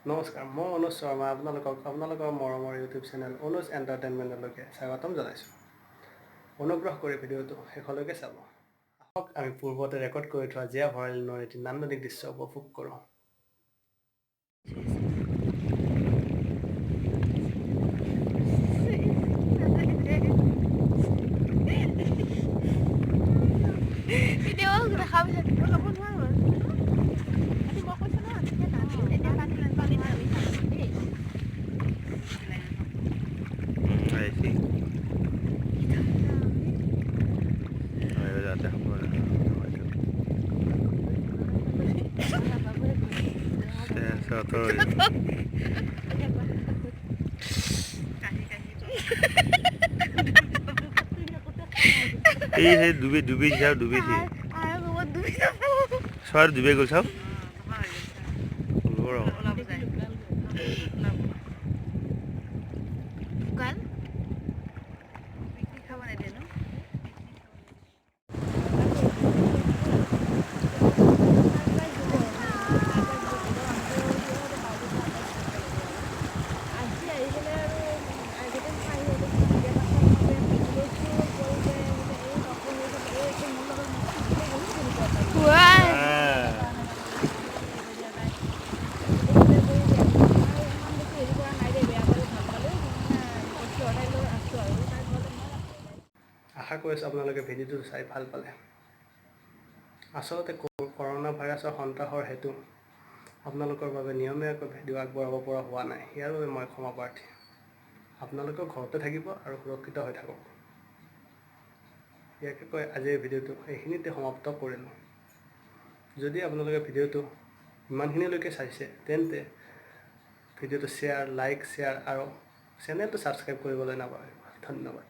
নমস্কাৰ, মই অনুজ শৰ্মা আপোনালোকক আপোনালোকৰ মৰমৰ ইউটিউব চেনেল অনুজ এণ্টাৰটেইনমেণ্টলৈকে স্বাগতম জনাইছোঁ। অনুগ্ৰহ কৰি ভিডিঅ'টো শেষলৈকে চাব। আহক, আমি পূৰ্বতে ৰেকৰ্ড কৰি থোৱা জীয়া ভৰালী নৈৰ এটি নান্দনিক দৃশ্য উপভোগ কৰোঁ। ভিডিঅ' দেখা পিছত ল'ব নোৱাৰো। মই কৈছো ন, তেতিয়া পানীত নামি থাকোঁ দেই। আহিছে। যাতে হ'ব। এই সেই ডুবি ডুবি চাও, ডুবিছে। চৰাই ডুবি গ'ল, চাওঁ। ওলাব। শুকান। Wow. আশা কৰিছোঁ আপোনালোকে ভিডিঅ'টো চাই ভাল পালে। আচলতে কৰোণা ভাইৰাছৰ সন্ত্ৰাসৰ হেতু আপোনালোকৰ বাবে নিয়মীয়াকৈ ভিডিঅ' আগবঢ়াব পৰা হোৱা নাই। ইয়াৰ বাবে মই ক্ষমা প্ৰাৰ্থী। আপোনালোকেও ঘৰতে থাকিব আৰু সুৰক্ষিত হৈ থাকক। ইয়াকে কৈ আজিৰ ভিডিঅ'টো এইখিনিতে সমাপ্ত কৰিলোঁ। যদি আপোনালোকে ভিডিঅ'টো ইমানখিনিলৈকে চাইছে, তেন্তে ভিডিঅ'টো শ্বেয়াৰ, লাইক, শ্বেয়াৰ আৰু চেনেলটো ছাবস্ক্ৰাইব কৰিবলৈ নাপাহৰিব। ধন্যবাদ।